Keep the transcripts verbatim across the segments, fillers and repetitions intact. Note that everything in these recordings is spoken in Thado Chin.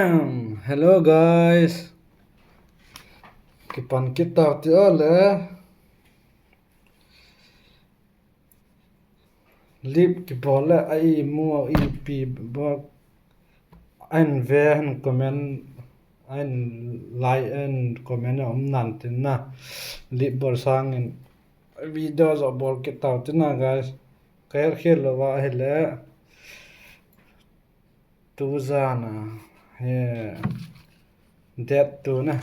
Hello guys. Kipan kit tau ti a le. Lip kibol le a imu a ipi bol. Ahin ve, ahin comment, ahin like, ahin comment a um nan tin na. Lip bol sangin video jo bol kit tau tin na guys. Ka her khel lou va ahile. Tu jan a he date tu na.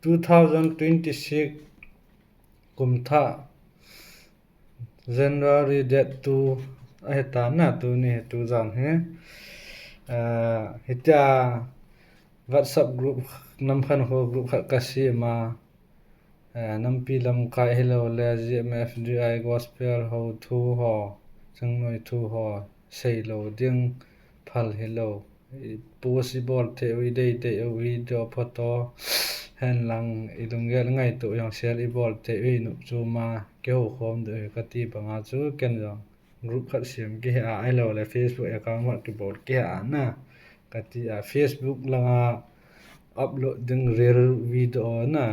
Two thousand twenty-six kum thah January date two ahi ta na, tuni hi tu jan hi. Ah, hitia WhatsApp group, Nam Khankho group khat ka sem a, eh, nampi lamkai hilou le G M F D I gospel ho thu ho, changnoi thu ho, sei lou ding, phal hilou. I post i bol thei u, i dei thei u, video photo, hen lang i lunggel ngaito u jong share i bol thei u, i nop chom a kihou khom diu hi ka ti banga chu ken jong group khat sem kihe a, ahilou le Facebook account khat kibol kihe a na ka ti a, Facebook langa upload ding reel video na,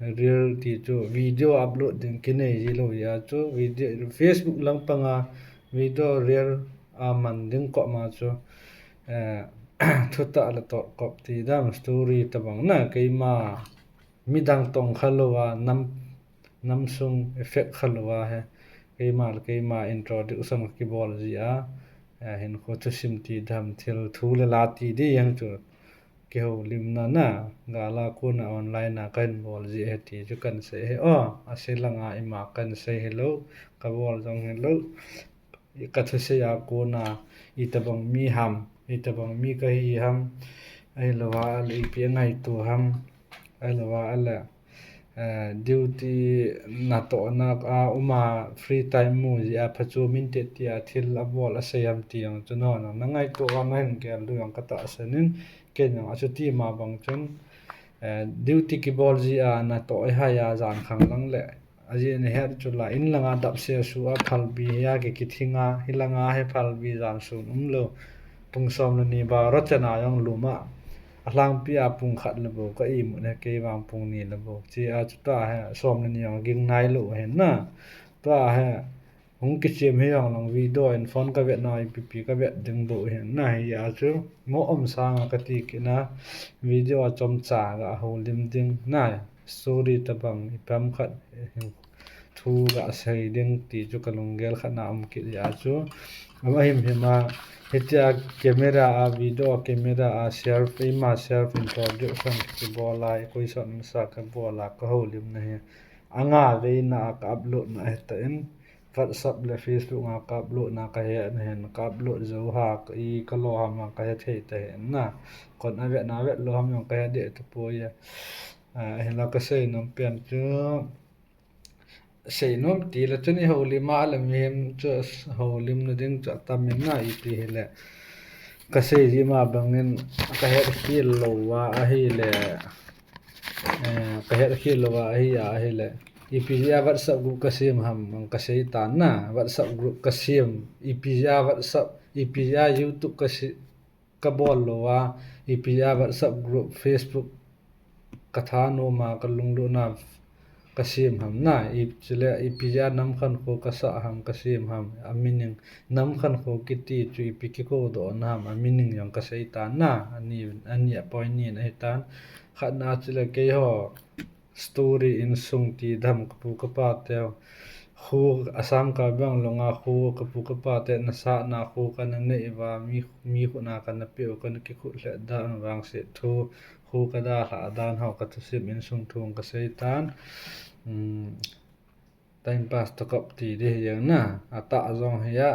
reel ti chu video upload ding kinei ji lou a chu, video, Facebook lang panga video reel a man ding kom a chu, eh, thutah le tohkop ti dam story tabang na, keima midang tong kha lou a, nam, nam sung effect kha lou a he, keima le keima introduction kibol ji a, eh, hinkho thusim ti dam, thil thu le la ti di jeng chu kihoulimna na, gal a kona online a kahin bol ji ahi ti chu kan sei ahi. O, ase langa ima kan sei hilou, ka bol jong hilou. Ka thusei a kona itabang mi ham, itabang mi kahi ham, ahilou a le ipi angaito ham, ahilou a le, eh, duty natohna a um a free time mu ji a phachu min te ti a thil abol asei ham ti jong chu nangho na ngaito a nahin gel diu jong ka tahsan in, ken jong achuti ma bang chun, eh, duty kibol ji a natoh i hai a jan khang lang le, ajeh in ahet chu la in langa dap se su a phalbi hi a ki kithing a, hi langa hi phalbi jan sun umlou. Pung som le ni baro chan a jong lum a, alhangpi a pung khat le bou ka imut he, kei vang pung ni le bou. Chi a chu tua hi som le ni jong ging nailou ahin na. Tua hi hung kichem hi jong lang video in phone ka vet na ipi pi ka vet ding bou ahin na, hi a chu mo um sanga ka ti kit na video a chomcha ga houlim ding na, story tabang ipi ham khat thu ga sei ding ti chu ka lunggel khat na um kit a chu. Ama himhim a hitia camera a, video camera a self, ima self introduction kibol a, i question sa ka bol a ka houlimna hi anga veina a ka upload na ahi ta in, WhatsApp le Facebook a ka upload na ka he na hin, ka upload jou ha, i ka lo ham a ka he thei ta hin na. Kon a vet na vet lou ham jong ka he deh tapoi a. Ah, hinla ka sei nom pen chu, sei nom ti le chun i houlim a le mihem chu houlimna ding chu atam in na, ipi hile ka sei ji ma bangin ka het khel lou a ahile, eh, ka het khel lou a ahi a ahile, ipi jeh a WhatsApp group ka sem ham jong ka sei tan na, WhatsApp group ka sem, ipi jeh a WhatsApp, ipi jeh a YouTube ka se-, ka bol lou a, ipi jeh a WhatsApp group, Facebook ka thanom a ka lunglut na ka sem ham na, i chule ipi jeh a Nam Khankho ka sah ham ka sem ham, a meaning Nam Khankho kiti chu ipi kikou doh na ham, a meaning jong ka sei tan na, ani, ani a point ni na ahi tan. Khat na chule keiho story insung ti dam, ka pu ka pa teu. Khu Assam Karbi Anglong a khu ka pu ka pa te na sah na khu ka na nei uva, mi, mi khu na ka na pe u, ka na kikhut lheh dan vangset thu, khu ka dalhah dan ho ka thusim insung thu ka sei tan. Um, time pass tokop ti di hi jeng na, atah jong hi a,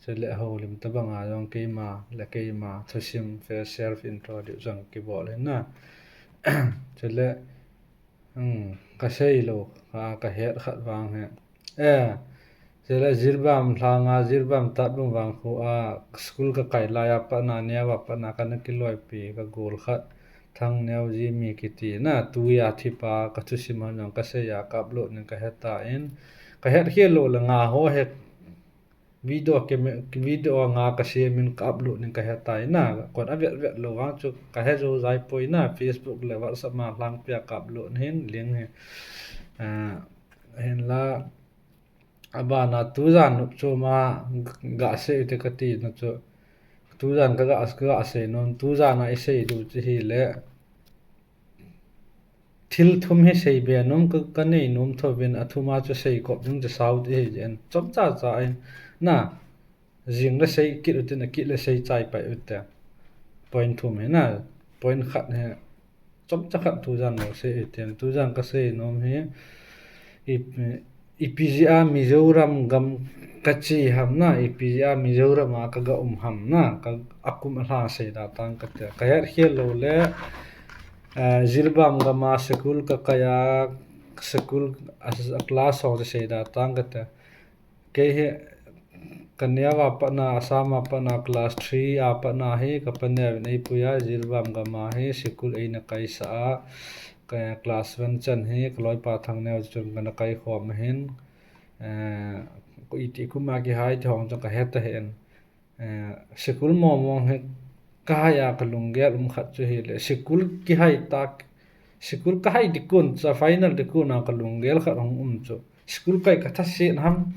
chule houlim tabang a jong keima le keima thusim fe self introduction kibol hi na. Chule Hmm, ka sei lou, ka, ka het khat vang hi. Eh, chule Jiribam lhanga, Jiribam Tatlung vang khu a, school ka kai lai a pat na, neo a pat na, ka na kiloipi, ka gol khat, Thangneo Jimmy kiti na, tui a thi pa, ka thusim ham jong ka sei a, ka upload ning ka he tan, ka het khel lou le nga ho he, video ke video nga ka sem in ka upload ning ka he tai na, kon a vet vet lo vang chu ka he jo jai poi na, Facebook le WhatsApp ma lang pia ka upload hin link hi. Hin la, a bana tujan nup chu ma ga sei te ka ti na chu, tujan ka ga, ka ga sei non, tujan a i sei du chu hi le, thil thum hi sei be nom ka, ka nei nom tho vin, a thum a chu sei kop ding chu sau ti hi jen. Chom cha cha in na, jing le sei kit u tin, a kit le sei chai pai u te. Point thum hi na, point khat hi. Chom cha khat tujan lo sei u tin, tujan ka sei nom hi. I, ipi jeh a Mizoram gam ka che ham na, ipi jeh a Mizoram a ka ga um ham na, ka a kum a lha sei da tang ka te. Ka het khel lo le, eh, Jiribam gam a school ka kai a, school a, a class ho sei da tang ka te. Kei hi ka neo a pat na, Assam a pat na, class three a pat na hi ka pa neo in ei pui a, Jiribam gam a hi school ei na kai sa a, ka class one chan hi ka loipa Thangneo chun ka na kai khom a hin, eh, ko iti kum a kihai ti hong chun ka het a hin. Eh, school mong mong hi ka hai a ka lunggel um khat chu hi le, school kihai tak, school ka hai ding kon cha final ding kon a ka lunggel khat hong um chu. School kai ka tha se ham,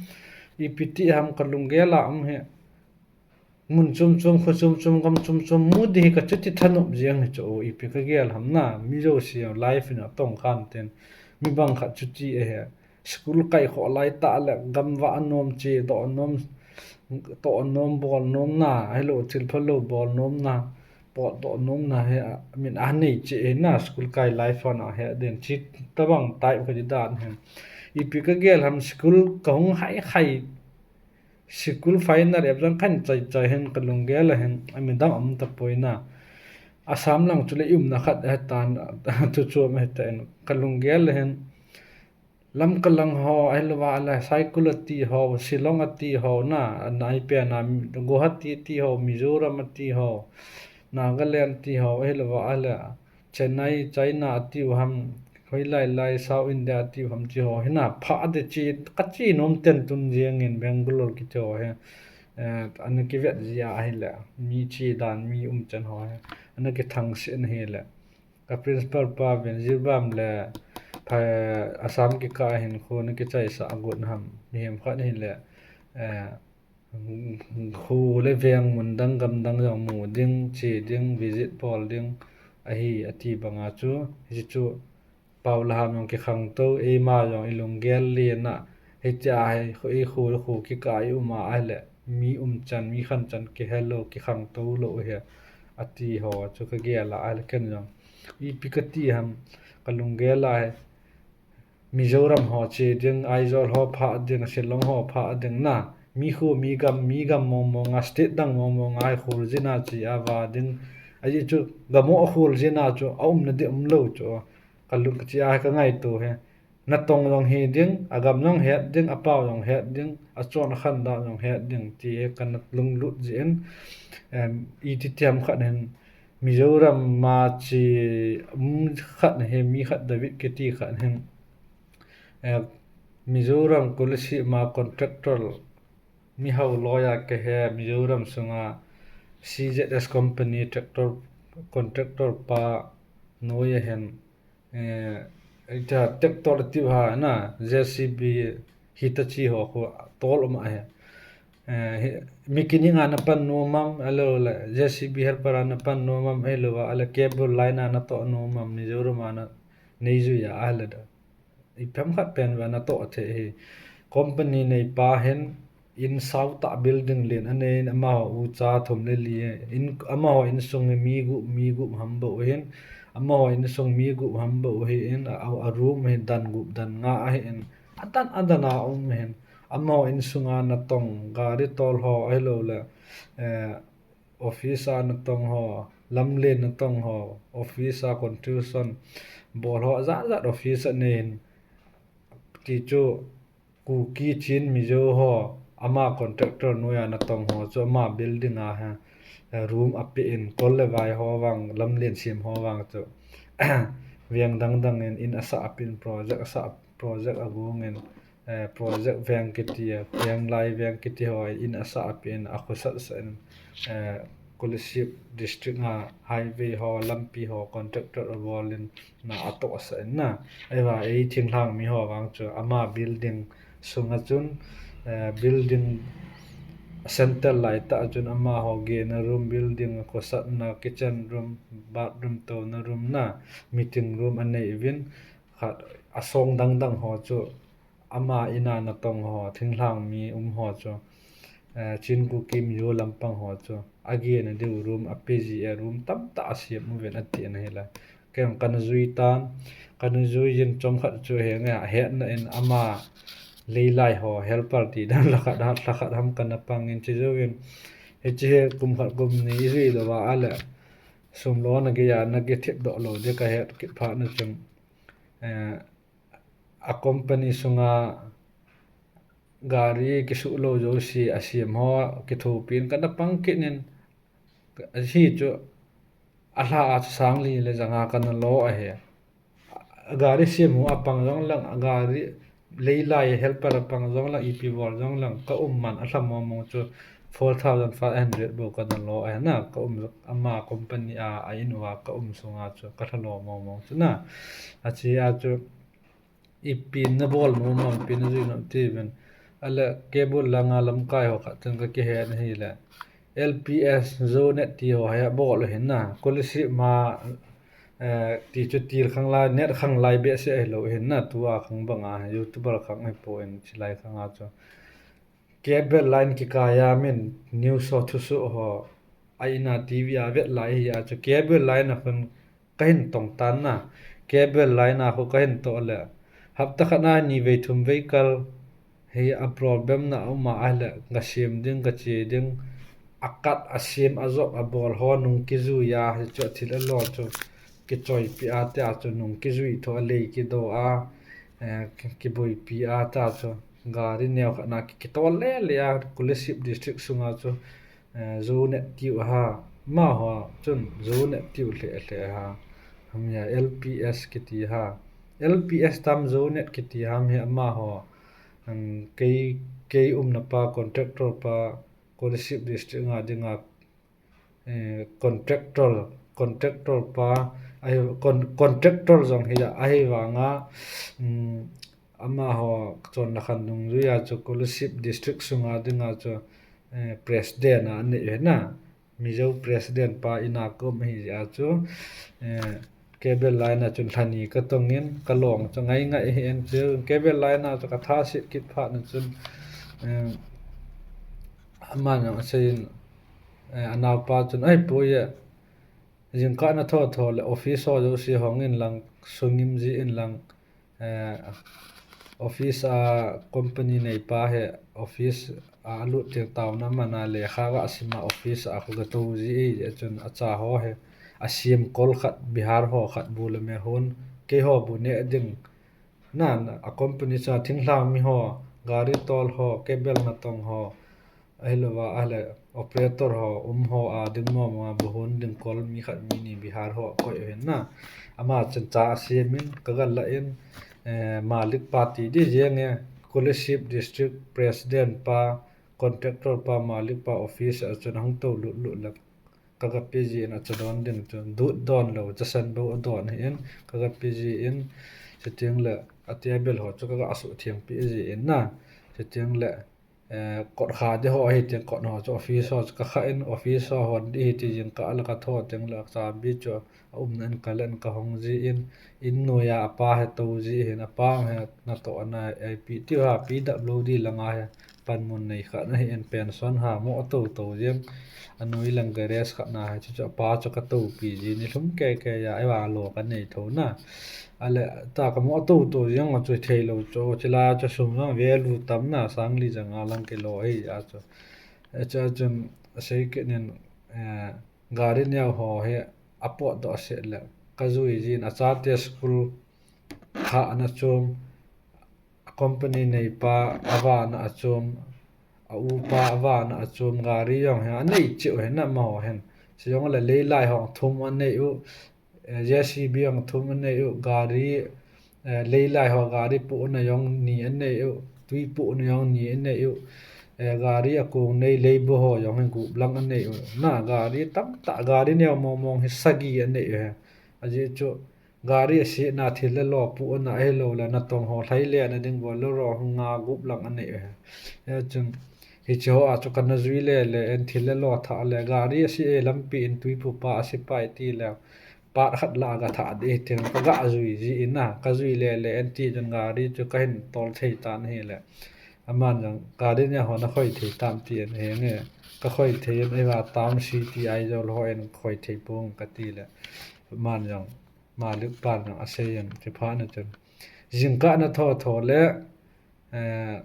ipi ti ham ka lunggel a um hi. Mun chom chom, kho chom chom, gam chom chom, mu di hi ka chuti thanop jeng hi chu, o, ipi ka gel ham na, mi jouse life in a tong khan ten, mi bang khat chuti e he. School kai kho lai ta le, gam va nom che, do nom, to nom, bol nom na, hello, thil pha lo, bol nom na, pot do nom na, he, min a nei che e na, school kai life na, he, den chi ta bang tai ka di dan he. Ipi ka gel ham, school ka hung hai hai, School final exam khan chai chai hin ka lunggel a hin, a midang um ta poi na. Assam lang chu le i umna khat he tan, chu chu um he tan, ka lunggel a hin. Lamka lang ho, ahilou va le, Saikul a ti ho, Shillong a ti ho na, a nai pen a, Guwahati ti ho, Mizoram a ti ho, Nagaland ti ho, ahilou va le, Chennai, China a ti u ham, hoilai lai South India a ti u ham ti ho, hina pha de chi, ka chi nom ten tun jeng in Bangalore kiti ho hi, eh, ana kivet jia ahile, mi chi dan, mi umchan ho hi, ana kithang se na hile. Ka principal pa ven Jiribam le, pha, Assam kikah hin khu na kichai sa agut ham, mihem khat hile, eh, Khu le veng mun dang gam dang jong mu ding, che ding, visit bol ding, ahi ati banga chu, hichu Paolaham jong kikhangtou, eima jong i lunggel len a, hitia hi, khu i khu le khu kikah i um a, ahile, mi umchan, mi khanchan kihelou, kikhangtou lou hi, ati ho chu ka gel a, ahile ken jong. Ipi ka ti ham, ka lunggel a hi, Mizoram ho che ding, Aizawl ho phah ding, Shillong ho phah ding na. Mi khu, mi gam, mi gam mong mong a, state dang mong mong a, khul jin a che a va ding. Ahi chu, gam ho a khul jin a chu, a umna di um lou chu. Ka lung ka che a ka ngaito hi. Natong jong hi ding, a gam jong het ding, a pao jong het ding, a chon a khandan jong het ding, ti hi ka na lunglut jin. Em, iti tiam khat hin, Mizoram ma che, um, khat na hi, mi khat David kiti khat hin, eh, Mizoram Kolasib ma contractor, mi hao loi a ka he, Mizoram sunga C Z S company tractor contractor pa noi a hin, Eh, ita tractor tiu ha na, J C B, Hitachi ho khu tol um ahi. Eh, hi, mechanic a na pan nom am, ahilou le, J C B helper a na pan nom am, ahilou va, ahile cable line a na toh nom am, Mizoram a na nei jui a, ahile da. Ipi ham khat pen va na toh thei hi. Company nei pa hin, In sao tah building len anei in, amaho ucha thum le li in, amaho insung hi mi gup, mi gup ham bou ahin, amaho insung mi gup ham bou ahin, a, a room hi dan gup dan nga ahin, adan adan a um ahin, amaho insung a natong, gari tol ho ahilou le, eh, office a natong ho, lamlen natong ho, office a construction bol ho, jat jat office anei in, ti chu, Kuki, Chin, Mizo ho, ama contractor noi a natong ho chu ama building a hi, eh, room ape in, kol le vai ho vang, lamlen sem ho vang chu, veng dang dang in, in asah ape in, project asah, project agong in, eh, project veng kiti, eh, veng lai veng kiti ho in asah pen, akhosah sah in, eh, Kolasib district a highway ho, lampi ho, contractor abol in na atoh sah in na. Ahivang ei thinglhang mi ho vang chu ama building sunga chun, eh, building center lai tah a chun amaho gena room, building khosahna, kitchen room, bathroom, touna room na, meeting room anei uvin, khat asong dangdang ho chu ama ina natong ho, thinglhang mi um ho chu, eh, Chin Kuki Mizo lampang ho chu agena diu room, ape ji e, room tamtah asem uvin ati na hilai. Ken kana jui tan, kana jui jin chomkhat chu henge, ahetna in ama leilai ho helper ti dan lakhat, lhakhat ham kana pang in chi jouvin. Hiche hi kum khat kum ni ijui louva ahile sum lona gei a na gei thip doh lou ding kahet kit phat na chun, eh, a company sunga gari kisuh lou jouse asem ho kithopi in kana pang kit in, ahi chu alha a chu sang li le janga kana lo ahi. Gari sem ho apang jong lang, gari leilai helper apang jong lang, ipi bol jong lang, ka um man alha mong mong chu four thousand five hundred bou kana lo ahi na, ka um, ama company a, a in uva ka um sunga chu ka lha lo mong mong chu na. Ache a chu ipi nabol nom ham, ipi najui nom ti uvin. Ahile cable langa lamkai ho khat chun kakihe na hile, L P S Zonet ti ho hi abol u hin na, Kolasib ma, eh, ti chu til khang lai, net khang lai behseh hilou hin na, tua khang banga YouTuber khang ahipon, chilai khanga chu cable line kikai a min news ho, thusoh ho, a ina T V a vet lai hi a chu cable line a khun kahin tong tan na, cable line a khu kahin toh le, hapta khat a ni vei thum vei kal hi a problem na um a ahile, kasem ding, kache ding, akat, asem, ajop, abol ho nung kijui a, hichu athil alon chu kichoipi a, tia chu nung kijui tho a, lei kido a, eh, ki-, kiboipi a, tia chu gari neo khat na ki-, kitol le le a, Kolasib district sunga chu, eh, Zonet tiu ha, amaho chun Zonet tiu le le ha, hamia L P S kiti ha, L P S tam Zonet kiti ham hi amaho, um, kei, kei umna pa, contractor pa, Kolasib district a dinga, eh, contractor, contractor pa, ahi, con-, contractor jong hi a, ahivanga, um, amaho chonna khan dungjui a chu Kolasib district sunga dinga chu, eh, president a anei u hi na. Mizo president pa ina ka um ahi jeh a chu, eh, cable line a chun lha ni katong in, kalong chu ngai ngai ahi in chu, cable line a chu katha set kit phat na chun, eh, aman jong asei in, eh, anaopa chun, "Ahipoi e, jingkah natho tho le office ho jouse hong in lang, sungim ji in lang, eh, office a company neipa hi office a alut teng taona man a lekha gasim a office a khu gatou ji e," chun acha ho hi, asem kol khat, Bihar ho khat bu le me hon, keiho bu neh ding, na, a company cha thinglhang mi ho, gari tol ho, cable natong ho, ahilouva, ahile operator ho, um ho, a ding mong mong a bu hon ding kol mi khat mi ni Bihar ho akoi u hin na. Ama chun cha asem in, kaga la in, eh, malik pa ti di jeng e, Kolasib district president pa, contractor pa, malik pa office a chun ahung tou lut lut le, kaga pe ji in acha don ding chu, dut don lou, chasan bou adon ahi in, kaga pe ji in, chuteng le, a table ho chu kaga asuh theng pe ji in na, chuteng le, eh, kot kha di ho ahi teng, kot ho chu office ho chu kakha in, office ho hon di ahi ti jingkah le katho teng le, chabi chu aumna in kale in kahong ji in, in noiya apa hi tou ji hin, apa hi natoh ana, ipi tiu ha, pi dap lou di langa hi, panmun nei khat na hi in, pension ha, mo atou tou jeng, anoi lang garage khat na hi, chu chu apa chu katoupi ji, ni lhum kei kei a, eiva lo kanei tho na. Ahile, ta kamo atou tou jeng chu theilou chu, chulai chu sum jong value tam na, sang li janga lang kilo ahi a chu. Acha chun, asei kit in, eh, gari neo ho hi apotdoh seh le, kajui jin, achate school kha ana chom, a company neipa avana achom, a upa avana achom, gari jong hi anei cheh u hin amaho hin. Chujongle leilai ho thum anei u, eh, J C B jong thum anei u, gari Eh, leilai ho gari pohna jong ni anei u, tui pohna jong ni anei u. Eh, gari akong nei leibu ho jong hin gup lang anei u. Na gari tamtah, gari neo mong mong hi sagi anei u hi. Ajeh chu gari asetna thil le lo pohna ahilou le natong ho lhai le na ding Bolero ho nga gup lang anei u hi. Hichun hiche ho a chu kana jui le le en, thil le lo thah le gari ase e, lampi in tui pupa ase pai ti le. Part khat la ga thah ding tin ka ga jui ji in a, ka jui le le en ti chun gari chu ka hin tol thei tan hi le. Aman jong gari nia ho na khoi thei tam ti en he nge. Ka khoi thei in, eiva town city Aizawl ho en khoi thei pong ka ti le. Aman jong Malik pan jong asei in ti pha na chun. Jingkah na tho tho le, eh,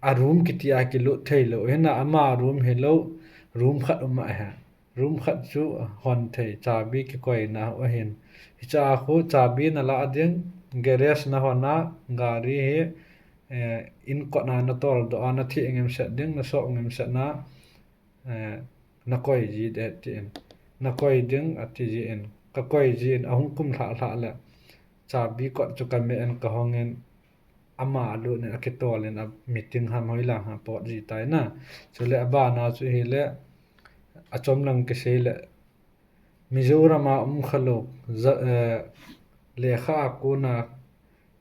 a room kiti a kilut thei lou. Hina ama room hilou, room khat um ahi. Room khat chu hon thei, chabi kikoina u ahin. Hicha khu chabi na la ding, garage na hon a, gari hi, eh, in kot na na tol doh a, na thih ngim set ding, na soh ngim set na, eh, na koi ji de ti in. Na koi ding ati ji in. Ka koi ji in, ahung kum lhah lhah le. Chabi kot chu ka me en ka hong in. Ama alut in akitol in a meeting ham hoilang ha pot ji tai na. Chule abana chu hile achom lang kisei le Mizoram a um khalou, ja, eh, lekha a kona,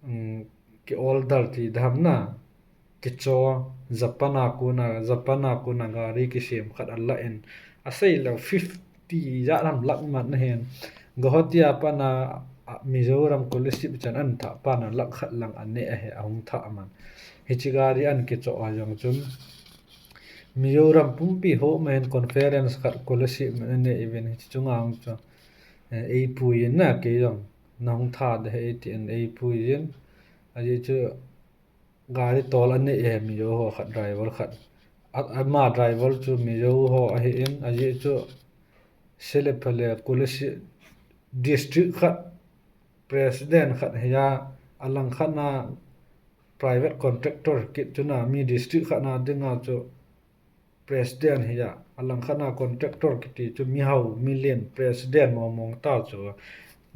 um, ki order ti dam na, kicho, Japan a kona, Japan a kona gari kisem khat ala in, asei lou fifty ja lam lakh man ahin. Guwahati a pat na, a, Mizoram Kolasib chan an thah pat na lakh khat lang anei ahi, ahung thah man. Hiche gari an kicho a jong chun Mizoram pumpi ho ma hin conference khat Kolasib ma anei uvin hiche chunga hung chu, eh, eipui in na kei jong na hung tha de he ti in eipui in. Ajeh chu gari tol anei e Mizo ho khat driver khat. A, ama driver chu Mizo ho ahi in, ajeh chu Sele phale Kolasib district khat president khat hi a, alang khat na private contractor kit chu na mi district khat na dinga chu president hi a, alang khat na contractor kiti chu mihao, milen president mong mong ta chu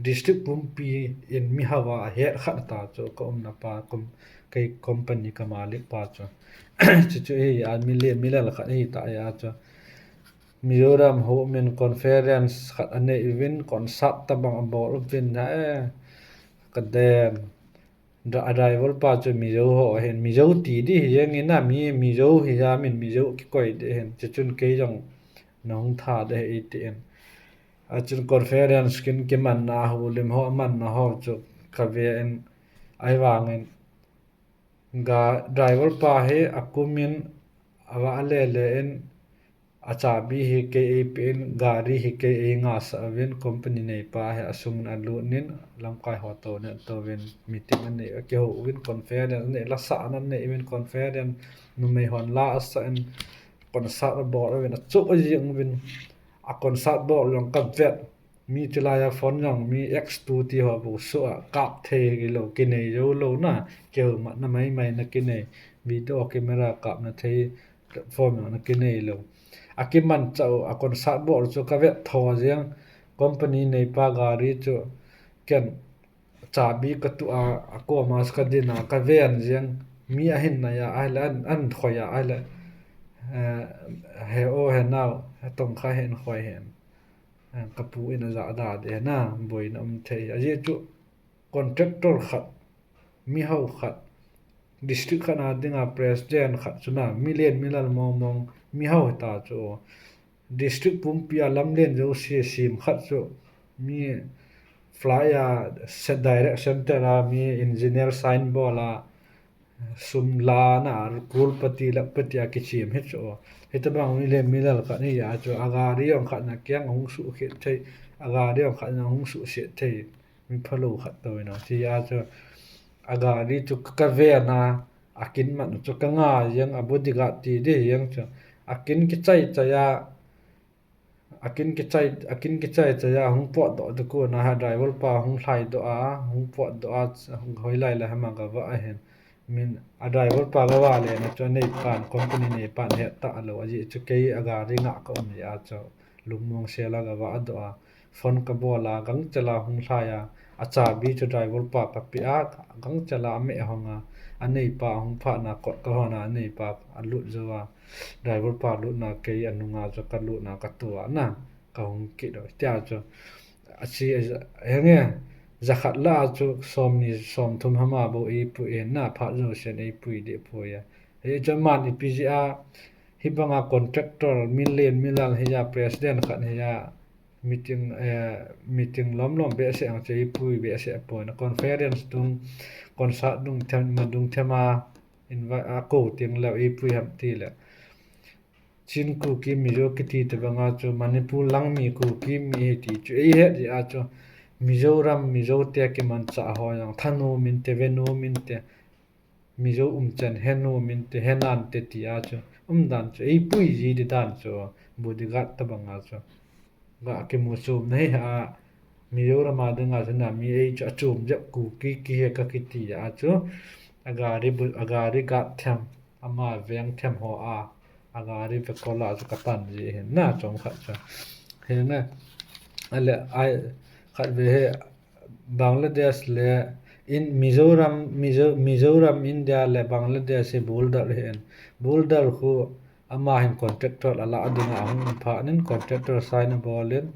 district pumpi in mihao a het khat ta chu ka umna pa kum, kei company ka malik pa chu. Chu chu hi a milen, milen khat hi ta a chu. Mizoram ho min conference khat anei uvin, concert tabang abol uvin na e, ka den. Dra-, a driver pa chu Mizo ho ahin, Mizo ti di hi jeng in a mi, Mizo hi ja min Mizo kikoi di hin, chu chun kei jong na hung tha de hi ti in. A chun conference kin kiman na ho, lim ho man na ho chu ka ve in, ahivangin ga driver pa hi akum in ava le le in, achabi hi kei eipe in, gari hi kei eingah sah uvin, company neipa hi asung in alut in, lamkai ho toh neh toh uvin, meeting anei, akihou uvin, conference anei, la sah na anei uvin, conference numei hon la asah in, concert abol uvin, achoh jing uvin, a concert bol jong ka vet. Mi chulai a phone jong mi X two ti ho bou suh a kap thei hilou, kinei jou lou na, kihoumat na mai mai na kinei, video camera kapna thei platform jong na kinei lou. Akimanchah u a concert bol chu ka vet tho jeng, company neipa gari chu ken chabi ka tuh a, akoma chu ka din a, ka ven jeng, mi ahin nai a, ahile an, an khoi a, ahile, eh, he o, he nao, he tong kha, he in khoi hen. Eh, ka pu in aja da de na, boina um thei. Ajeh chu contractor khat, mihao khat, district khat na dinga president khat chu na, milen milal mong mong, mihao hita chu. District pumpi a lamlen jouse sem khat chu, mi fly a, se-, direct center a, mi engineer sign bol a, sum la na, crorepati, lakhpati a kichem hi chu. Hitabang milen milal khat hi a chu, a gari jong khat na kiang ahung suhkhet thei, a gari jong khat na ahung suhset thei, mi phalou khat toh in a, ti a chu, a gari chu ka ven a, a kin man chu ka nga jeng, a bodyguard ti di jeng chu, a kin kichai chai a, A kin kichai, a kin kichai chai a hung potdoh te kon a, driver pa hung lhaidoh a, hung potdoh a, hoilai lai ham a gava ahin. Min, a driver pa gava le na chu aneipan, company neipan het talou, ajeh chu kei a gari ngah ka um jeh a chu Lungmong sela gava adoh a, phone kabol a, gangchela hung lhai a, achabi chu driver pa kapeh a, gangchela ameh ahong a, aneipa ahung phat na kot kahon a, aneipa alut jou a, driver pa lutna kei anunga chu kalutna kato a na, kahung kit u. Tia chu, achi, henge, jakhat lah a chu somni somthum hama bou eipui in na, phat jousen eipui deh poi a. Hichu aman ipi jeh a, hibanga contractor, min len min lal hia, president khat hia, meeting, eh, meeting lom lom behseh ang chu eipui behseh poi na, conference dung, concert dung them, ma dung them a, invite a kou teng leh eipui ham tile. Chin Kuki Mizo kiti tobanga chu Manipur lang mi Kuki mi ahi ti chu eihet jeh a chu Mizoram, Mizo te kimanchah ho jong thanom inte, venom inte, Mizo umchan henom inte, henante tia chu umdan chu eipui ji di dan chu bodyguard tobanga chu ga kimu chom na hi a, Mizoram a dinga chu na mi ei chu achom jep Kuki kihi kakiti a chu agari bu-, agari guard them, ama veng them ho a, agari vekol a chu kapan ji ahin na, chomkhat chu. Hina, ale ai khat ve hi Bangladesh le in Mizoram, Mizo-, Mizoram, India le Bangladesh hi border ahin. Border khu ama hin contractor ala dinga ahung phat in contractor sign abol in,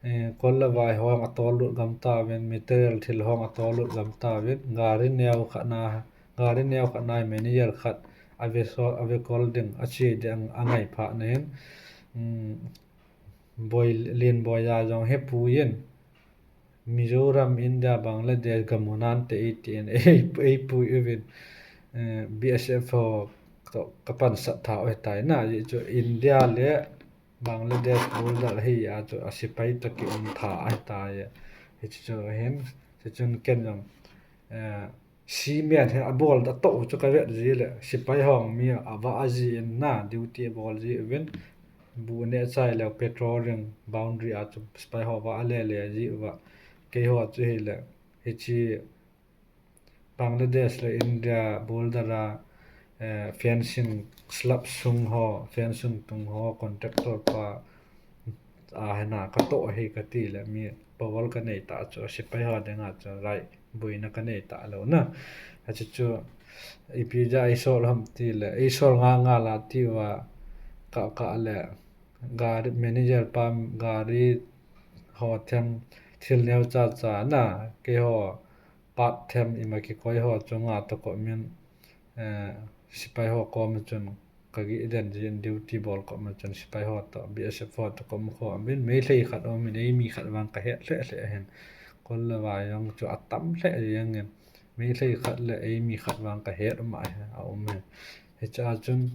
eh, kol le vai hong atol lut gam tauvin, material thil hong atol lut gam tauvin, gari neo khat na, gari neo khat na manager khat ave so, ave kol ding, ache ding angai phat na hin, um, boi, len boi a jong hepui in, Mizoram, India, Bangladesh gamu nante eitin, ei, eipui uvin, eh, B S F ho toh kapansat tha u ahitai na, ajeh chu India le Bangladesh border hi a chu asepai toh kium tha ahitai. Hichu chu hin, chuchun ken jong, eh, Cement hi abol da toh chu kavet ji le, sepai hong mi ava aji in na, duty abol ji uvin, bu neh chai le patrolling boundary a chu sepai ho va ale le ji uva, keiho chu hile, hiche Bangladesh le India border a, eh, fencing slab sung ho, fencing tung ho, contractor pa, a hina katoh ahi kati le mi power kanei ta chu, sepai ho dinga chu, rai, boina kanei talou na. Achu chu, ipi jeh a eisol ham ti le, eisol nga nga la ti uva, ka, ka le, gari manager pa, gari ho them, thil neo cha cha na, keiho, part them ima kikoi ho chunga toh komin, eh, sepai ho koma chun kagih den jin duty bol koma chun sepai ho toh, B S F ho toh kom kho amin, Meitei khat aum in, eimi khat vang kahet lheh lheh ahin. Kol le vai jong chu atam lheh jeng in, Meitei khat le eimi khat vang kahet um ahi, aum ahi. Hiche a chun,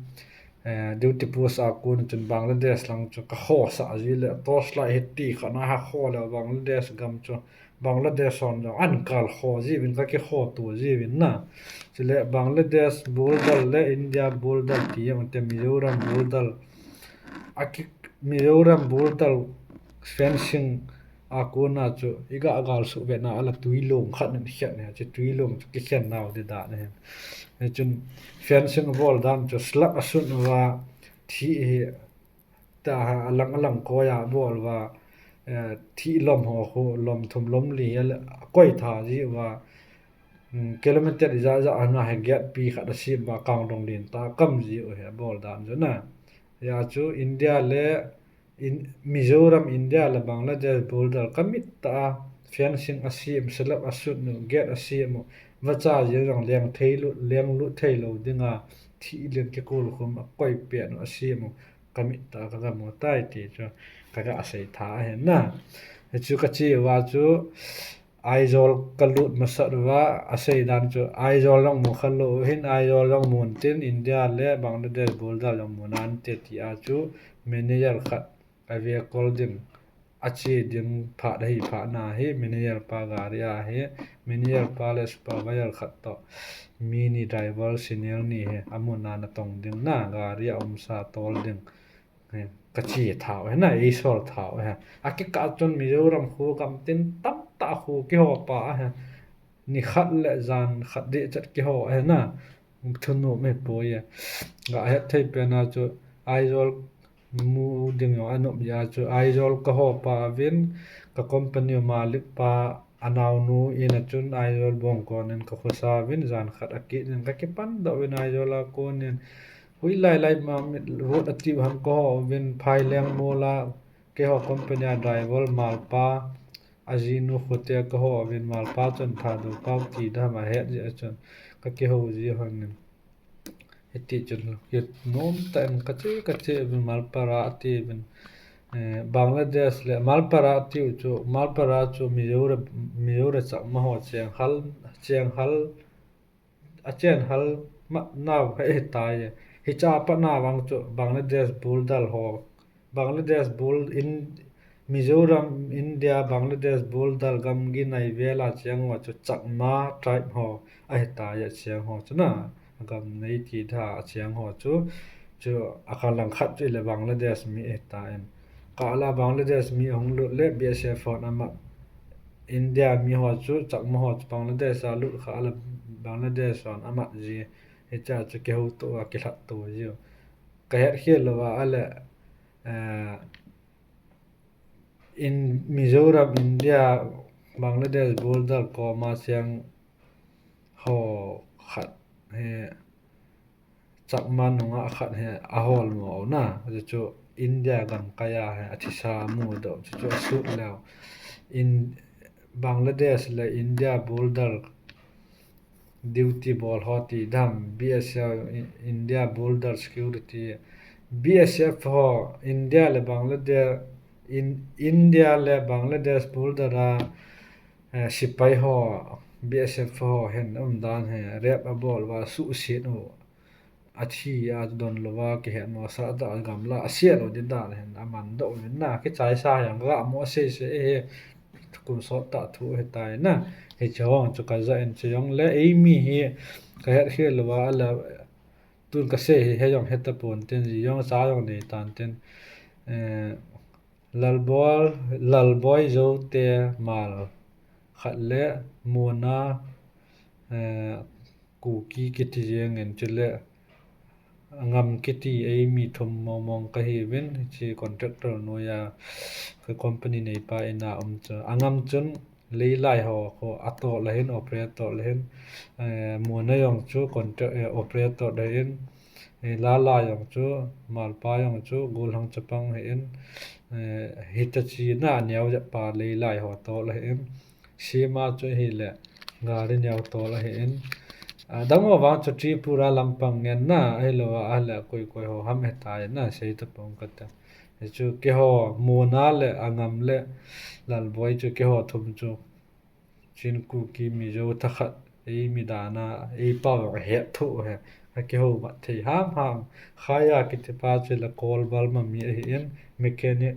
eh, duty post a kon chun Bangladesh lang chu kakhosah ji le, torchlight hi ti khat na ha kho le Bangladesh gam chu, Bangladesh hon jong ahin kal kho jiuvin, kakikho to jiuvin na. Chule Bangladesh border le India border ti jong te Mizoram border. Aki, Mizoram border fencing a kona chu iga gal suh ve na ala tuilong khat in khen ahi, chu tuilong chu kikhen nau di dan ahi. Hichun fencing bol dan chu slab asut uva, thih hi ta ha, alang alang koi a bol uva, eh, thih lom ho khu, lom thum lom li hi ala koi tha ji uva, um, kilometer ijat jat ana hi gate pi khat asem uva, kangdong lentah akam ji u ahi abol dan chu na. Hia chu India le in, Mizoram, India le Bangladesh border kamit tah a fencing asem, slab asut u, gate asem u, vacha jeng jong leng thei lut, leng lut thei lou dinga, thih lin kikul khum akoi pet u asem u, kamit tah a kagamu tai ti chu kaga sei tha ahi na. Hichu kache uva chu Aizawl kalut masat uva, asei dan chu Aizawl jong mu khalou hin, Aizawl jong mun tin India le Bangladesh border jong mu nante tia chu manager khat ave kol ding, ache ding phat ahi phat na hi, manager pa gari ahi, manager pa le supervisor khat toh, mi ni driver senior ni hi, amun a natong ding na, gari a umsa tol ding. He, kache tha u ahi na, eisol tha u ahi. Akikah chun Mizoram khu gamtin tamtah khu kiho pa ahi. Ni khat le jan khat deh chet kiho ahi na. Thunom ahipoi e. Ga het thei pen a chu Aizawl mu ding jong anop jeh a chu Aizawl kaho pa uvin, ka company malik pa anaonu in a chun Aizawl Bongkon in kakhosa uvin, jan khat akit in kakipan doh uvin Aizawl a kon in, hoilai lai ma mit road atiu ham kaho uvin, Phaileng mol a keiho company a driver malpa, ajinu khote kaho uvin, malpa chun Thadou pao ti dam ahet jeh a chun kakihou ji hon in. Hiti chun kinom tah in kache, kache uvin Malpara ati uvin, eh, Bangladesh le Malpara atiu chu, Malpara chu Mizo le, Mizo le Chakma ho chenghal, chenghal, achenghal ma nau ahitai. Hiche a pat na vang chu Bangladesh border ho, Bangladesh bor-, in, Mizoram, India, Bangladesh border gamgi nai vel a cheng ho chu Chakma tribe ho ahitai, acheng ho chu na, agam nei ti dam a cheng ho chu, chu akha langkhat chu ile Bangladesh mi ahitan. Kah la Bangladesh mi ahung lut le B S F hon amat. India mi ho chu, Chakma ho chu Bangladesh a lut kah la Bangladesh hon amat ji. Hiche a chu kihouto a kilhatto ji. Kahet khel lou va ahile, eh, in Mizoram, India, Bangladesh border koma cheng ho khat hi Chakma nungah khat hi ahol mo na, chuchu India gamkai a hi athisa amudoh, chuchu asut leu. In Bangladesh le India border duty bol ho ti dam, B S F, I-, India Border Security, B S F ho, India le Bangladesh, in, India le Bangladesh border a, eh, sipai ho, B S F ho hin umdan hi rape abol uva, suhset u, athi a donlou va kihet mo, sah tah a gamla aset lou ding dan hin aman doh uvin na, kichaisa jong gamo asei sei hi, kum sot tah thu ahitai na. Hiche ho chu kaja in, chujongle eimi hi kahet khel lou va ahile, tun kasei hi, hijong heta pon tin, ji jong cha jong nei tan tin, eh, Lalboi, Lalboi Zote mal khat le Mona, eh, Kuki kiti jeng in, chule Angam kiti eimi thum mong mong kahiuvin, hiche contractor noiya ka company neipa in a um chu. Angam chun Leilai ho khu atol ahin, operator ahin, eh, Mona jong chu contract, eh, operator ahin, eh, Lala jong chu, Malpa jong chu, Golhang chapang ahin, eh, Hitachi na aneo jep pa Leilai ho tol ahin, Sima chu ahile, gari neo tol ahin, adang ho vang chu Tripura lampang ngen na, ahilou a, ahile koi koi ho ham ahitai na, sei tapong kate. Hichu keiho Mona le Angam le Lalboi chu keiho thum chu Chin Kuki Mizo thakhat, eimi dan a, eipao jong ahet tho ahi, akihou mat thei ham ham. Khaya kiti pa chu le Kolbal ma mi ahin, mechanic,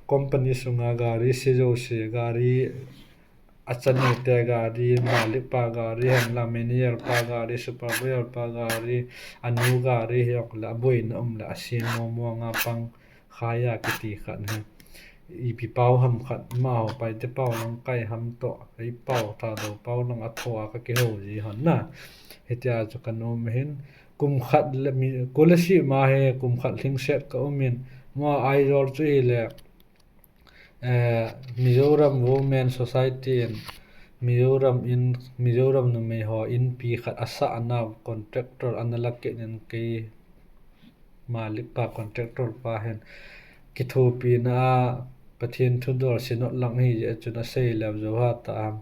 company sunga gari se jouse, gari achanu te gari, malik pa gari, hinla manager pa gari, supervisor pa gari, anu gari hijongle aboina um le asem mo mo nga pang, Khaya kiti khat hi. Ipi pao ham khat, amaho Paite pao lang kai ham toh, eipao Thadou pao lang atho a kakihou ji hon na. Hitia chu kanom ahin, kum khat le mi, kole si ma hi kum khat lhingset kaum in, ama Aizawl chu hile, eh, Mizoram Women Society in Mizoram in, Mizoram numei ho inpi khat asah nau contractor ana la kit in kei malik pa contractor pa hin kithopina a Pathen thudol sinot lang hi jeh chun asei leu jou ha ta am.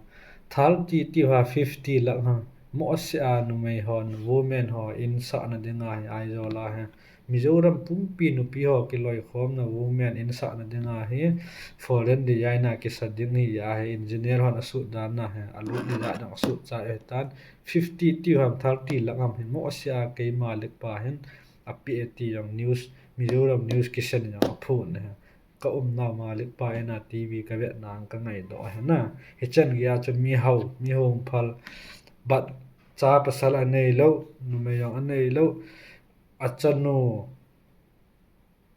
Thal ti ti ha fifty lakh ha. Mo se a numei hon, women ho in sahna dinga hi Aizawl a hi. Mizoram pumpi nupi ho kiloikhomna women in sahna dinga hi foreign design a kisa ding hi ahi, engineer hon asut dan na hi, alut ni ja dang asut chai ahitan, fifty ti ham thirty lakh ham hin mo se a kei malik pa hin ape ti jong news, Mizoram news kisen jong aphon ahi. Ka umnau malik pa in a T V kavetna ang kangaidoh ahi na. Hichan geiya chu mi hao, mi hung phal, but cha pasal aneilou, numei jong aneilou, achanu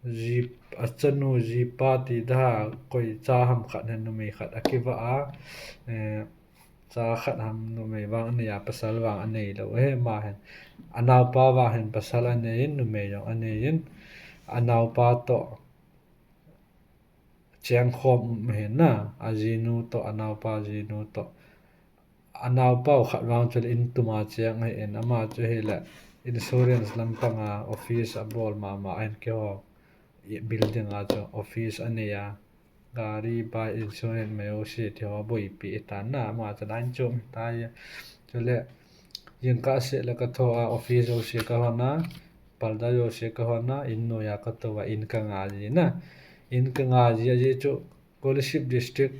ji, achanu jipa ti da, koi cha ham khat hin numei khat akivah a, eh, cha khat ham numei vang anei a, pasal vang aneilou ahi, ama hin. Anaopa vang hin pasal anei in, numei jong anei in. anaopa toh chengkhom um ahin na, ajinu toh, anaopa jinu toh. Anaopa u khat vang chu le in tuma cheng ahin, ama chu hile insurance lampanga office abol mama ahin, keiho building a chu office anei a, gari, bike insurance ma jouse tiho aboipi ahitan na, ama chu line chom ahitai. Chule jingkah seh le katho a office jouse kahon a, parda jouse kahon a, in noiya katou a, in kanga ji na. In kanga ji ajeh chu Kolasib District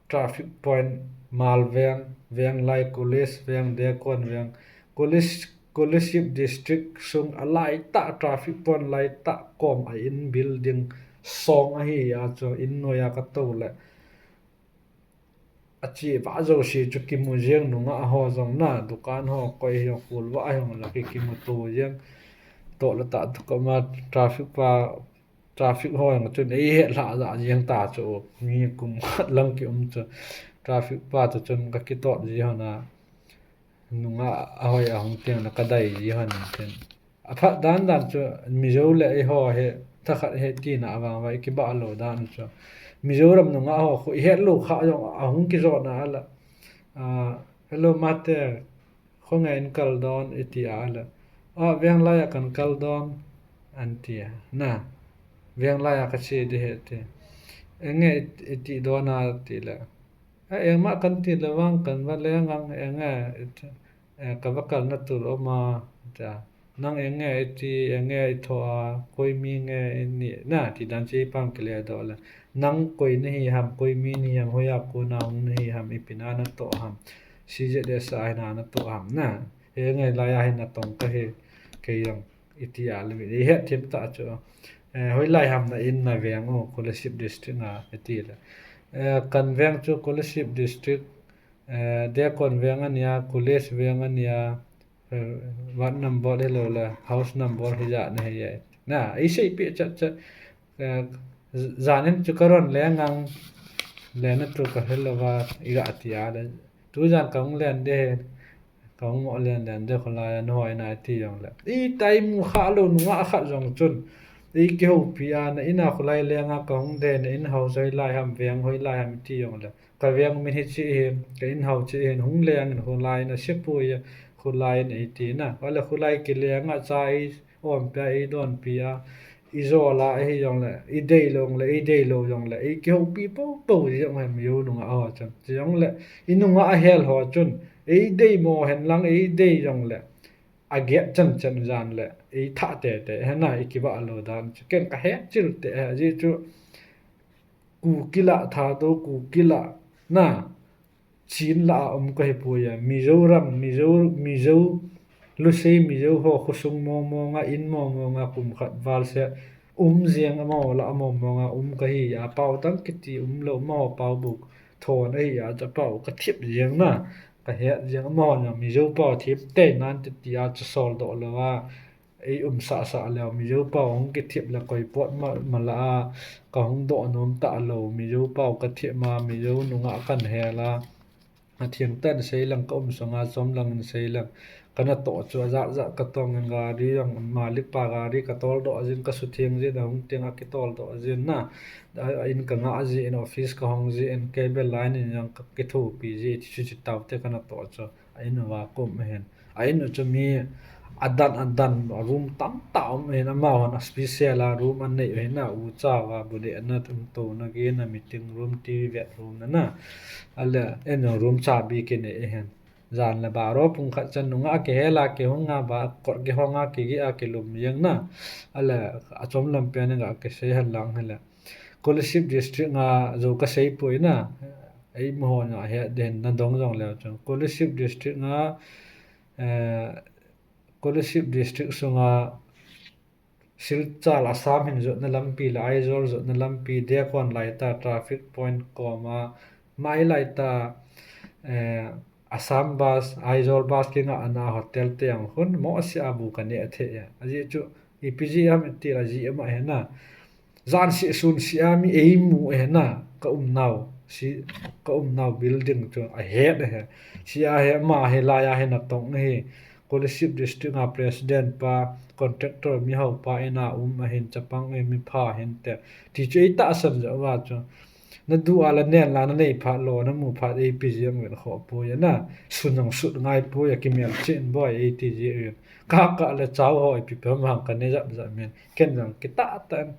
traffic point, Malveng, Venglai College Veng, Dekon Veng, Kolasib District sung alaitah traffic point laitah kom a in building song ahi a chu in noiya katou le acheva jouse chu kimu jeng, nungah ho jong na, dukan ho koi hi jong, kholva hi jong le kikimuto jeng. Toh le tah tu koma traffic pa, traffic ho jong chun eihetlhah jah jeng ta chu, mi kum khat lang kium chu traffic pa toh chun kakitot ji hon a, nungah ahoi ahung teng le kadei ji hon tin. Aphat dan dan chu Mizo le eiho hi thakhat hi tina avang uva ikibah lou dan chu, Mizoram nungah ho khu ihet lou kha jong ahung kijotna a le, hello mate, khongai in kal don iti a le, a, Venglai a kan kal don anti a na, Venglai a kache ding ahi ti, enge iti don a ti le, engmah kan ti le vang kan va leng ang, enge kava kalna tur um a, nang enge iti, enge itho a, koi mi nge ini na ti dan chu ipan kile doh le, nang koi nahi ham, koi mi nahi ham, hoiya kona hung nahi ham, ipi na natoh ham, C Z S a hina natoh ham na, henge laiya hi natong kahi, kei jong iti a le mi ihet thim ta chu, hoilai ham na in na veng u, Kolasib District a iti le, kan veng chu Kolasib District, Dekon Veng ania, College Veng ania, ward number hilou le house number hijat nahi e na, eiseipeh chat chat. Jan in chu karon leng ang, lenna tur kahelouva iga ti a le, tujan kahung len ding, kahung mo len len ding, kholai a nahoi na iti jongle, itaimu khalou nungah khat jong chun eikihoupi a, na in a kholai lenga kahung ding, na in hou hoilai ham, veng hoilai ham iti jongle, kaveng min hiche hin, ka in hou hiche hin, hung leng in, kholai in asepoi a, kholai in eiti na, ale kholai kilenga cha eiompi a, eidonpi a, ijol a ahi jongle, ideilou jongle, eideilou jongle eikihoupi poupou ji jong ahi, Mizo nungah ho chun. Chujongle inungah ahel ho chun eideimo henlang, eidei jongle aget chan chan jan le eithah tete hena, ikibah lou dan chu ken kahet chil te, ajeh chu Kuki lah, Thadou Kuki lah na, Chin lah a um kahipoi a, Mizoram, Mizo, Mizo, Lusei Mizo ho khosung mong monga, in mong monga kum khat val seh um jeng, amaho lah a mong monga um kahi a, pao dang kiti umlou, amaho pao bou thon ahi a, chapao kathip jeng na, kahet jeng, amahon jong Mizo pao thip tei nante tia chu soldoh louva eiumsahsah leu, Mizo pao hung kithip le koi pot ma, malah a kahung doh nom talou, Mizo pao kathip ma, Mizo nungah kanhel a, athengtah in seilang, kaum sunga chomlang in seilang, kanatoh chu ajat jat katong in, gari jong malik pa gari katoldoh jin, kasutheng jin, ahung teng a kitoldoh jin na, a in kangah jin, office kahong jin, cable line in jong kakithopi jin, chuche taote kanatoh chu a in uva kaum ahin. A in u chu mi adan adan, room tamtah um ahin, amahon a special a room anei u ahin, ucha uva bu dehna, umtouna, gena, meeting room, TV vet room na na. Ale in jong room chabi kinei ahin. Jan le baro pung khat chan nungah kihel a, kihung a, ba kot kihong a, kigeh a, kilum jeng na. Ale achom lampen a ga kisei henlang hile, Kolasib District a jou kaseipoi na, eimaho jong ahet ding nadong jongleu chun, Kolasib District a, Kolasib District sunga Silchar Assam hin jotna lampi le Aizawl jotna lampi, Dekon laitah traffic point koma, mai laitah Assam bus, Aizawl bus kingahna hotel te jong khun mohseh a bu kaneh thei e. Ajeh chu ipi jeh ham itile, ajeh ama hina, jan seh sun seh a mi eimu ahina, kaumnau building chu ahet ahi. Sia hi ama hi laiya hi natong ahi. Kolasib district a president pa, contractor mihao pa in a um ahin, chapang e mipha hinte. Ti chu ei tahsan jo uva chu. Na du a la nen la na nei phat lo, na mu phat ei pi jeng ven kho poi a na. Sun jong sut ngai poi a, kimel chin boi ei ti ji ven. Ka ka le chau ho ei pi pe mang ka ne jap jap men. Ken jong kitah tah in.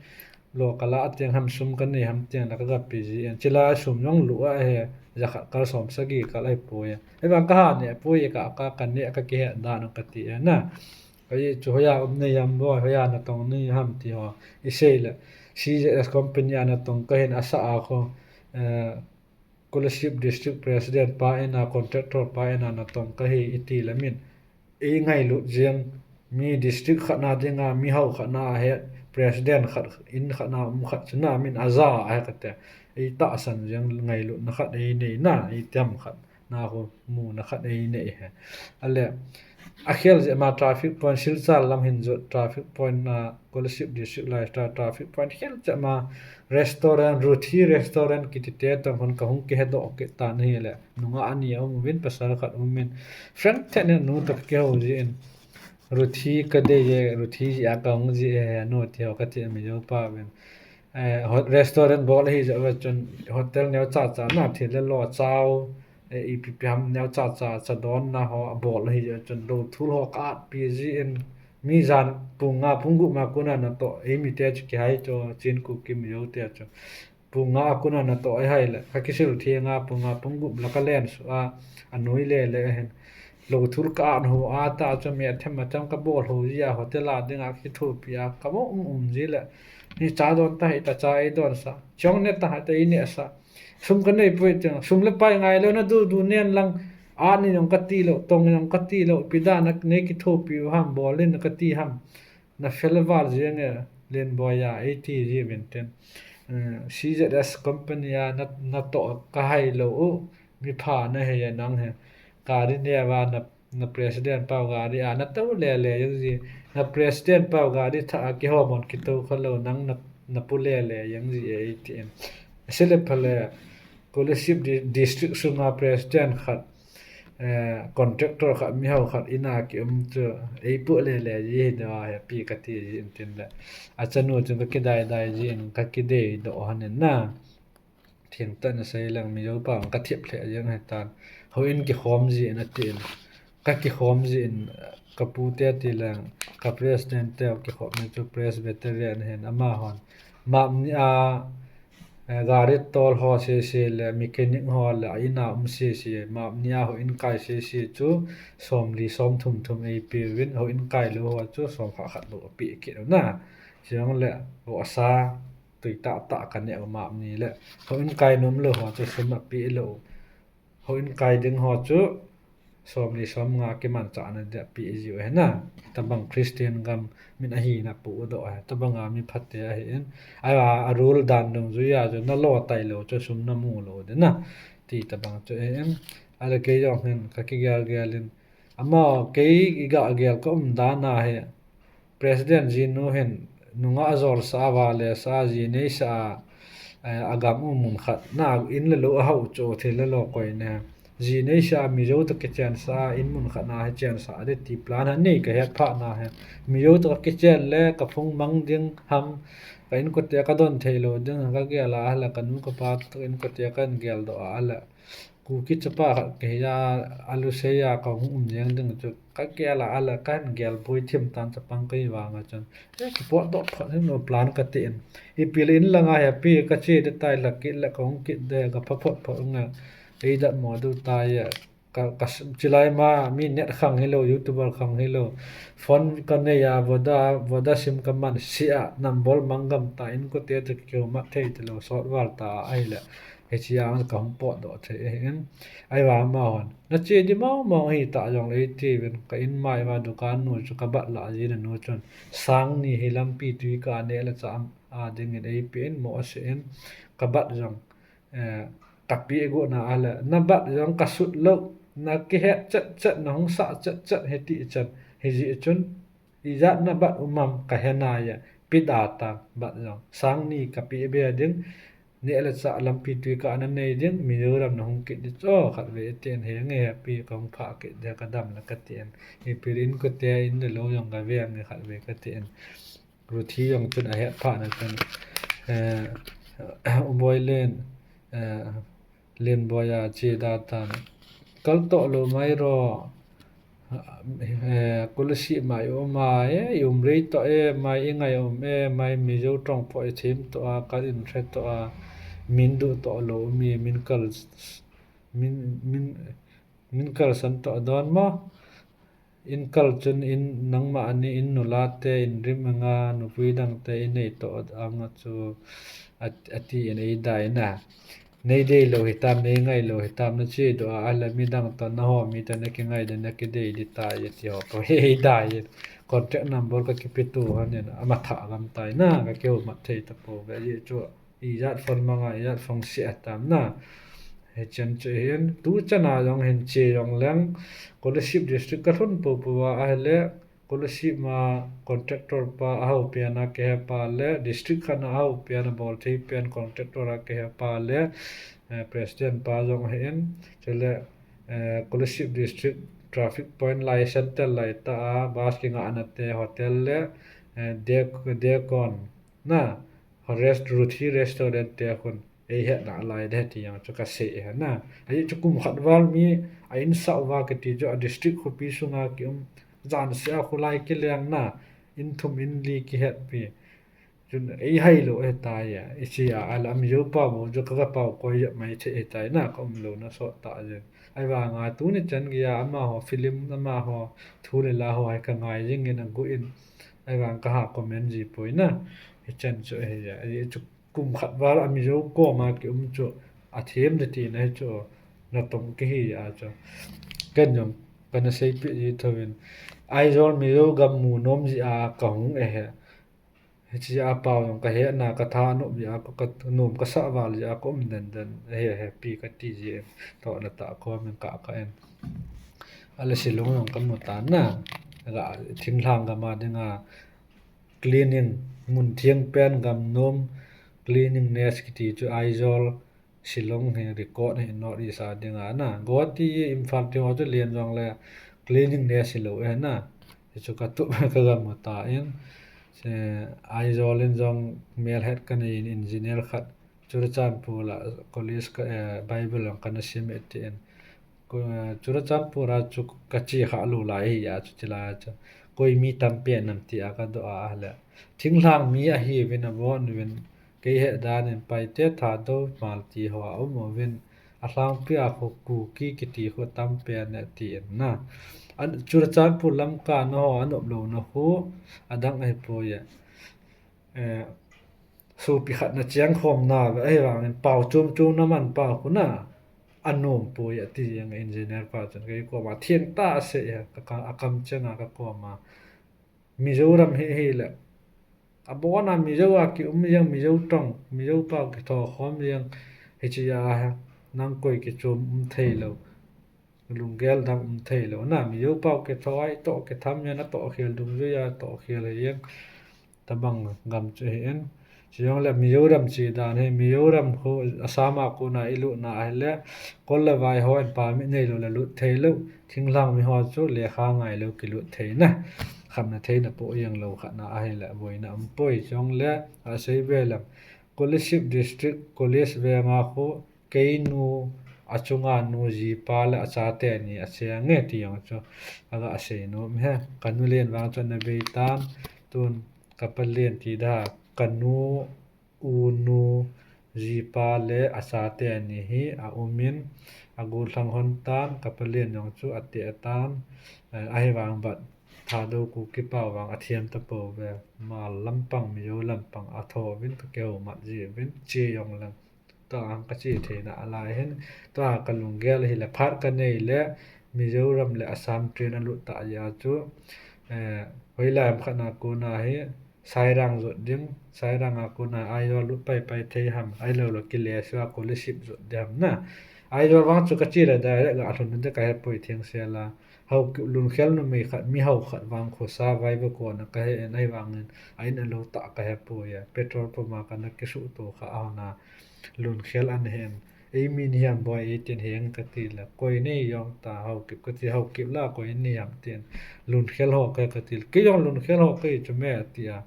Lo ka la tiang ham sum ka nei ham tiang la ka ga pi ji en. Chila sum jong lu a he. Ja khat kal som sagi kal ai poi a. Ei bang ka ha ne poi ka, ka, ka ne ka kihe dan ka ti a na. Ka i chu hoiya um nei ham boi, hoiya na tong nei ham ti ho. I sei le. C Z S company a na tong ka hin a sa a kho. Eh, Kolasib district president pa in a, contractor pa in a na tong ka hi i ti le min. Ei ngailut jeng, mi district khat na ding a, mihao khat na a he, president khat, in khat na um khat chu na min a ja a he ka te. Ei tahsan jeng ngailutna khat ei nei na, ei tiam khat na ho mu na khat ei nei he. A le, a khel jeh ma traffic point Silchar lam hin jot traffic point na Kolasib district lai ta traffic point khel jeh ma restaurant, Ruthi restaurant kiti te tong hon ka hung kihe doh kit ta na hi le. Nunga ani a um uvin pasal khat um in. Friend te ne nu to ka kiho ji in. Ruthi ka dei e, Ruthi ji a ka hung ji e he nu ti ho ka ti a mi jo pa uvin. Eh, hot-, restaurant bol hi jeh uva chun hotel neo cha cha na thil le lo chau, eh, ipi pi ham neo cha cha cha don na ho a bol hi jeh uva chun lo thul ho ka at pi ji in mi jan pung nga pung gup ma kuna na to, ei mi te chu kihai to chin ku kim yo te chu. Pung nga kuna na to ei hai le, ka kisil thi nga pung nga pung gup la ka len su a, a nui le le hen. Lo thul ka at ho a ta chu mi a them a chang ka bol ho ji a hotel a ding a kithopi a ka mo um um ji le. Ni cha don ta hi ta cha ei don sa. Chong ne ta ha ta i ne sa. Sum ka nei poi tiang. Sum le pai ngai lo na du du nen lang. A ni jong ka ti lo, tong jong ka ti lo. Pi da na nei kithopi u ham bol in ka ti ham. Na fel val jeng e len boi a ei ti ji vin ten. Eh, C Z S company a na, na to ka hai lo u. Mi pha na he ya nang he. Ka ri ne va na Na president pau gari a na to le le jeng ji. Na president pau gari tha a kihom on kito kho lo nang na, na pu le le jeng ji e ti in. Sele phale Kolasib di-, district sunga president khat, eh, contractor khat, mihao khat ina ki um chu ei pu le le ji hi da he pi ka ti ji in tin le. A chanu chun ka kidai dai ji in ka kidei doh han in na. Thengtah in asei leng, Mizo pau ka thep lheh jeng ahitan. Houin kikhom jin atin. Ka kikhom jin, ka pute ati leng, ka president te kikhom ni chu Presbyterian ahin, amahon. Map ni a, eh, gari tol ho sese le, mechanic ho le, a ina um sese, map ni a houin kai sese chu, somli somthum thum eipe uvin, houin kai lou ho chu, somkhat khat bou ape kit u na. Chujongle, vo asa, tui tah tah ka neh u map ni le. Houin kai nom lou ho chu sum ape lou. Houin kai ding ho chu somli somnga kimanchahna dia pe jiu ahi na. Tabang Christian gam min ahina pu u doh ahi. Tabang a mi phate ahin. Ahi a, a rule dan dungjui a chu na lo tai lou chu sum na mu lou de na. Ti tabang chu ahin. Ahile kei jong hin ka kigel gel in. Ama kei iga gel ka um dan ahi. President jinu hin nungah jolsa a, valesa a, ji neisa a, eh, agam u mun khat na in le lou a hou chu thil le lou koi ne. Ji neisa a Mizo toh kichensa a in mun khat na hi chensa a ding ti plan anei ka het phat na hi. Mizo toh kichen le ka phung mang ding ham ka inkote ka don thei lou ding ka gel a le ka nu ka pa toh inkote ka gel doh a le. Kuki chapa khat kahi a, alusei a kahung um jeng ding chu ka gel a, ahile kahin gel boi thim tan chapang kahi vang a chun. Eh, kipot doh phot him lou plan kati in. Ipi le in langa hi api kache ding tai la kit le kahung kit ding ka pha phot phot nge. Ei dat mo diu tai a. Ka, ka s-, chilai ma mi net khang hilou, YouTuber khang hilou. Phone ka nei a, Voda, Voda sim ka man sia, number mang gam ta inkote toh kiho mat thei talou, sot val ta ahile. Hiche a ka hung potdoh thei ahin. Ahivang amahon. Na che di mong mong ahi ta jongle iti uvin ka in mai uva dukan nu chu ka bat lah jin anu chun. Sang ni hi lampi tui ka neh le chah a dingin eipe in mo ase in ka bat jong. Eh, ka pe got na ahile. Na bat jong ka sut lou. Na kihet chet chet na hung sah chet chet hiti chan. Hijeh chun. Ijat na bat um am ka he nai a, pida ta bat jong. Sang ni ka pe be ding, Neh le chah lampi tui kah na nei ding, Mizoram na hung kit ding chu, khatvei ati in, henge happy ka hung phah kit ding, ka dam le ka ti in. Ipi in kote in le lou jong ka veng e khatvei ka ti in. Ruthi jong chun a het phah na chun, eh, U Boilen, eh, Lenboi a che da tan. Kal toh lou mai ro, eh, Kolasib mai um a, eh, i um rei toh, eh, mai i ngai um, eh, mai Mizo tong pho i thim toh a, kal in hre toh a, min duh toh lou mi, min kal, min, min, min kal san toh don mo. In kal chun in nangma ani in nula te in rim anga nupui dang te in nei toh anga chu a, ati in ei dai na. Nei dei lou hitam, nei ngai lou hitam, na che doh a, ala midang toh na ho mi toh na kingai ding, na kidei ding tai, ti ho poi ei dai in. Contact number ka kipe tu hon in, ama thah gam tai na, ka kihoumat thei tapou ve, ajeh chu ijat phone manga, ijat phone se atam na. Hichan chu hin, tu chan a jong hin che jong leng, Kolasib district ka lhun popo a, ahile, Kolasib ma contractor pa a hou pen a kihe pa le, district khat a hou pen a bol thei pen contractor a kihe pa le, eh, president pa jong ahin, chule, eh, Kolasib district traffic point lai center lai ta a, bus kingah na te hotel le, eh, dek-, dekon na, rest, Ruthi restaurant te khun, ei het na lai de ti jong chu ka sei e na. Ajeh chu kum khat val mi a in sah uva kiti chu a district khopi sunga ki um, jan se a khulai kileng na, in thum in li kihet pi. Chun ei hai lou e tai a, i chi a, ala Mizo pa mo chu ka, ka pau koi mai che e tai na, ka um lou na sot ta jin. Ahivang a tuni chan gei a, amaho film, amaho thu le la ho hai ka ngai jing in a gu in. Ahivang ka ha comment ji poi na. Hichan chu ahi a, ajeh chu kum khat val a Mizo koma ki um chu a them de tina hi chu natong kihi a chu. Ken jong kana seipeh ji tho in. Aizawl Mizo gam mu nom ji a ka hung e he. Hichi a pau jong ka he na ka tha nom ji a ka, ka nom ka sa val ji a ka um den den he he pi ka ti ji in. Toh na ta ko min ka ka en. Ala Shillong jong ka mu ta na. Ga thinglhang gam a dinga cleaning, mun thiang pen gam nom, cleanliness kiti chu Aizawl, Shillong hi record hi North East a dinga na. Guwahati, Imphal ti ho chu lian jong le cleanliness hi lou e na. Hichu ka tup ka gam u ta in. Se, Aizawl in jong melhet ka nei in engineer khat Churachandpur a college ka, eh, Bible jong kana sim e ti in. Ko, eh, Churachandpur a chu ka che kha lou lai hi a chu ti lai a chu. Koi mi tam pen nam ti a ka doh a le. Thinglhang mi ahi uvin a bon uvin kei he dan in Paite, Thadou, Hmar ti ho a um uvin a lhangpi a khu Kuki kiti khu tam pen e ti in na. An Churachandpur lam ka na ho a nop lou na khu a dang ahi poi e. Eh, sopi khat na cheng khom na ve, ahivangin pau chom chom na man pau khu na, a nom poi a ti jeng engineer pa chun kei koma thiang ta a sei a, ka, ka, a kam cheng a ka koma. Mizoram hi, hi le. A bon a Mizo a ki um jeng, Mizo tong, Mizo pau ki tho khom jeng, hichi a nang koi ki chom um thei lou. Lunggel dang um thei lou na, Mizo pau ki tho ai toh ki tham jeng, a toh khel dungjui a toh khel hi jeng. Tabang gam chu hi in. Chujong le Mizoram chi dan hi, Mizoram khu Assam a kona i lut na ahile, kol le vai ho in permit nei lou le lut thei lou. Thinglhang mi ho chu lekha ngai lou ki lut thei na. Khamna theina po jeng lou khat na ahile, boina um poi chujong le, a sei ve lam. Kolasib District, Kolasib veng a khu, Keinu, a chunga nu jipa le a chate ni a cheng e ti jong chu aga sei nom e. Ka nu len vang chu ana bei tan, tun ka pa len ti da, ka nu, u nu, jipa le a chate ni hi a um in, a gollhang hon tan, ka pa len jong chu a teh tan, eh, ahivang bat Thadou Kuki pau vang a thiam tapou ve, Hmar lampang, Mizo lampang a tho uvin ka kihoumat ji uvin, che jong leng. Tua ang ka che theina a lai hin, tua ka lunggel hi le phat ka nei le, Mizoram le Assam train a lut ta jeh a chu, eh, hoilai ham khat na kona hi, Sairang jot ding, Sairang a kona Aizawl lut pai pai thei ham, ahilou le Kileshwar Kolasib jot ding ham na. Aizawl vang chu ka che le direct a lhun ding ka he poi theng sel a. Haokip Lunkhel numei khat, mi hao khat vang khosa Vaivakon a kahe in, ahivangin a in a lou tah kahe poi a. Petrol pump a kana kisuhto kha a hon a Lunkhel ana hen. Ei mi nahi ham boi, ei tin heng kati le, koi nahi jong ta Haokip kati, Haokip la koi nahi ham tin. Lunkhel ho kahi kati le, kei jong Lunkhel ho kahi chu me ati a.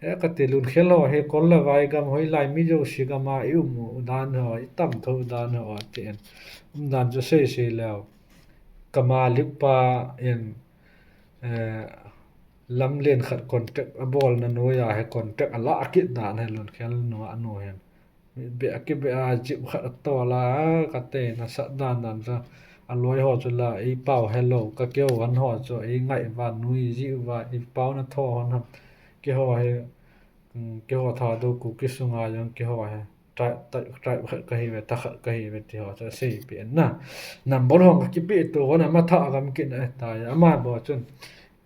He kati Lunkhel ho hi kol le vai gam hoilai mi jouse gam a i um u dan ho, i tam tho u dan ho ati in. Um dan chu sei sei leu. Ka malik pa in, eh, lamlen khat contract a bolna noiya hi contract a lah kit dan hi Lunkhel nu a nu hin. Be a kibe a jeep khat a tol a, ka tei na sat dan dan chu a loi ho chu la ei pao hello, ka keu han ho chu ei ngai uva nui ji uva, i pao na tho hon ham. Keiho hi, um, keiho Thadou Kuki sunga jong keiho hi. Tribe, tribe, tribe khat kahi ve, ta khat kahi ve ti ho chu sei pe na. Number ho ka kipe to hon a matha gam kit na ta ya. Ama bou chun,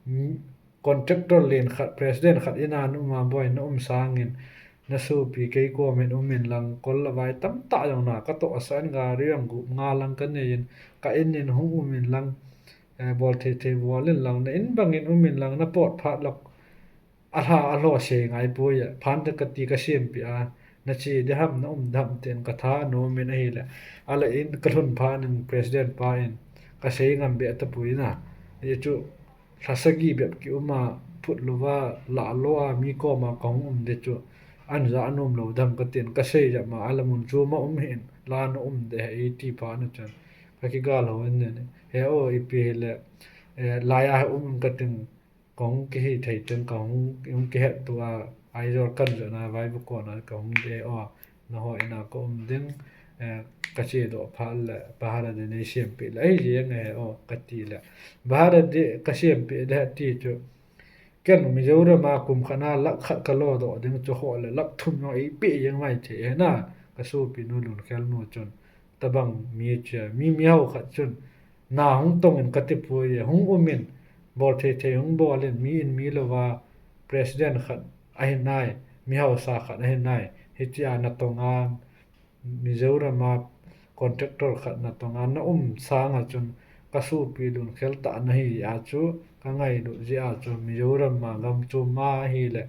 mm, contractor len khat, president khat in a na um a boi, na um sangin, na sopi kei kom in um in lang, kol le vai tamtah jong na ka toh a san gari jong gup nga lang ka nei in, ka in in hung um in lang, eh, bol thei thei bol in lang, na in bang in um in lang, na pot phat lou a lha a lou sei ngai poi a, phan te ka ti ka sem pi a, na che de ham, na um de ham tin ka tha nom in ahile, a la in ka lhun phat in president pa in ka sei ngam be ta poi na. Hichu lha sagi bep ki um a, phut lou va, la lou a, mi kom a ka hung um de chu, an ja an um lou dam ka tin, ka sei ja ma, a la mun chu ma um hin, la na um de he, i ti phat na chun, ka kigal ho in ne, he o, ipi hile, eh, lai a he um ka tin, ka hung kihi thei tin, ka hung, hung kihet to a, Aizawl kan ja na, Vaivakon a ka hung de o, na ho in a ka um ding, eh, ka che doh phat le, Baharadi nei sem pe le, ei jeng e o, ka ti le. Baharadi ka sem pe de ti chu. Ken Mizoram a kum khat na lakh khat ka lo doh ding chu ho le, lakh thum jong ei pe jeng mai thei e na, ka sopi nu Lunkhel nu chun. Tabang mi chu, mi, mi hao khat chun. Na hung tong in ka ti poi e, hung um in, bol thei thei hung bol in, mi in mi lou va, president khat ahi nai, mi hausa khat ahi nai, hitia na tong a, Mizoram a contractor khat na tong a, na um sang a chun, ka sopi Lunkhel tah na hi a chu, ka ngailut jeh a chu, Mizoram a gam chu ma ahile,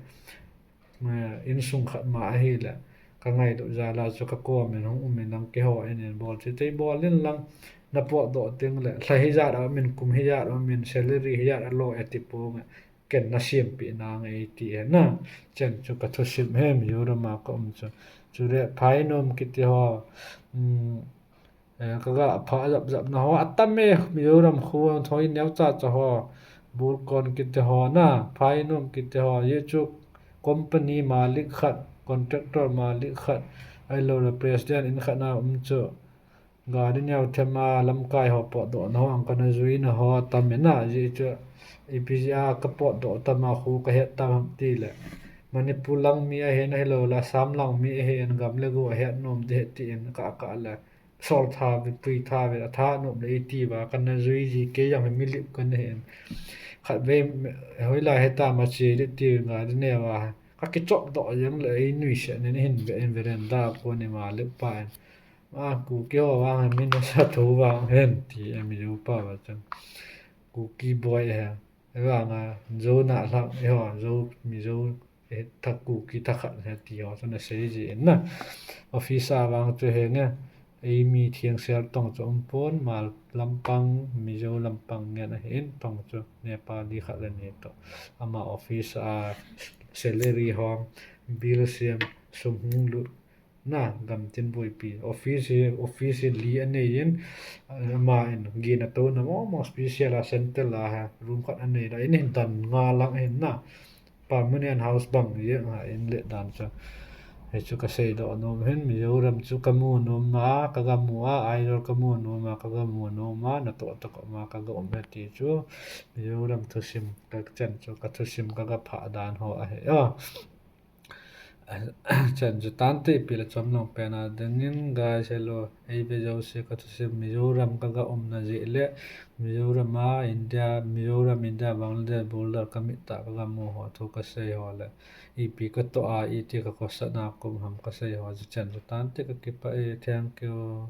eh, insung khat ma ahile, ka ngailut jal a chu ka kom in hung um in lang keiho in in bol thei thei bol in lang, na potdoh teng le, lha hijat a um in, kum hijat a um in, salary hijat a lo e ti pong e, ken na sem pe nang e ti e na. Chen chu ka thusim he Mizoram a ka um chu. Chu le Phainom kiti ho, um, eh, ka ga pha jap jap na ho atam e, Mizoram khu thoi neo cha cha ho, Bulkon kiti ho na, Phainom kiti ho, ye chu company malik khat, contractor malik khat, ahilou le president in khat na um chu. Gari neo them a lamkai ho potdoh na ho, ang ka na jui na ho atam e na, ye chu ipi jeh a ka potdoh tam a khu ka het tam ham ti le. Manipur lang mi ahin ahilou le Assam lang mi ahin gam le go a het nom de ti in ka ka le. Sol tha ve, pui tha ve, a tha nom le iti va, ka na jui ji kei jong mi lip ka na hin. Khat ve, hoilai heta ma che le ti nga de ne va. Ka kichop doh jeng le ei nui se ne hin ve in veranda ko ni ma le pa in. Ma Kuki ho vang min na sa tho vang hen ti e Mizo pa va chun. Kuki boy he. Vang a, Zo na lhang, e ho, Zo, Mizo, e, tha Kuki tha khat he ti ho, chu na sei ji in na. Office a vang chu henge, ei mi theng sel tong chu um pon, mal lampang, Mizo lampang ngen ahin tong chu, Nepali khat le ni to. Ama office a salary ho, bill sem, sum hung lut, na, gamtin boipi. Office hi, office hi li anei in, ama in, gin a tona mo, mo special a, central a ha, room khat anei la, in hin dan nga lang hin na. Permanent house bang, ye, ha, in le dan chu. Hichu ka sei doh nom hin, Mizoram chu ka mu nom a, ka ga mu a, Aizawl ka mu nom a, ka ga mu nom a, na toh toh ma ka ga um he ti chu. Mizoram thusim, ka chan chu, ka thusim ka ga pha dan ho ahi. Oh. Chan chu tante pi le chom long pen a dingin guys hello, ei ve jouse ka thusim Mizoram ka ga umna jeh le Mizoram a India, Mizoram India Bangladesh border ka mit tah ka ga mu ho thu ka sei ho le ipi ka toh a iti ka khosah na kum ham ka sei ho chu chan chu tante ka kipah e, thank you.